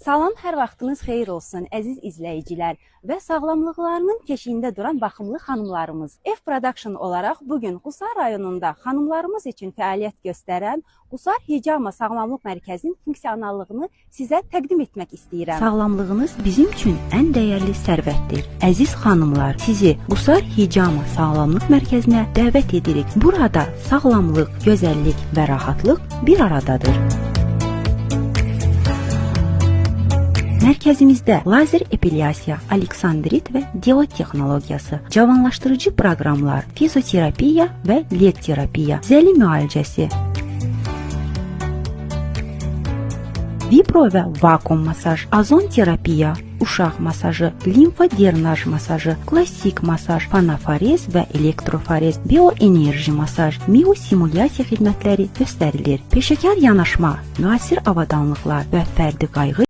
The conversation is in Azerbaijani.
Salam, hər vaxtınız xeyir olsun, əziz izləyicilər və sağlamlıqlarının keşiyində duran baxımlı xanımlarımız. F Production olaraq bu gün Qusar rayonunda xanımlarımız üçün fəaliyyət göstərən Qusar Hicama Sağlamlıq Mərkəzinin funksionallığını sizə təqdim etmək istəyirəm. Sağlamlığınız bizim üçün ən dəyərli sərvətdir. Əziz xanımlar, sizi Qusar Hicama Sağlamlıq Mərkəzinə dəvət edirik. Burada sağlamlıq, gözəllik və rahatlıq bir aradadır. Mərkəzimizdə lazer epilyasiya, aleksandrit və diod texnologiyası, cavanlaşdırıcı proqramlar, fizioterapiya və led terapiya, zəli müalicəsi, vibro və vakuum masaj, ozon terapiya, uşaq masajı, limfodrenaj masajı, klassik masaj, fonoforez və elektroforez, bioenerji masaj, miosimulyasiya xidmətləri göstərilir. Peşəkar yanaşma, müasir avadanlıqlar və fərdi qayğı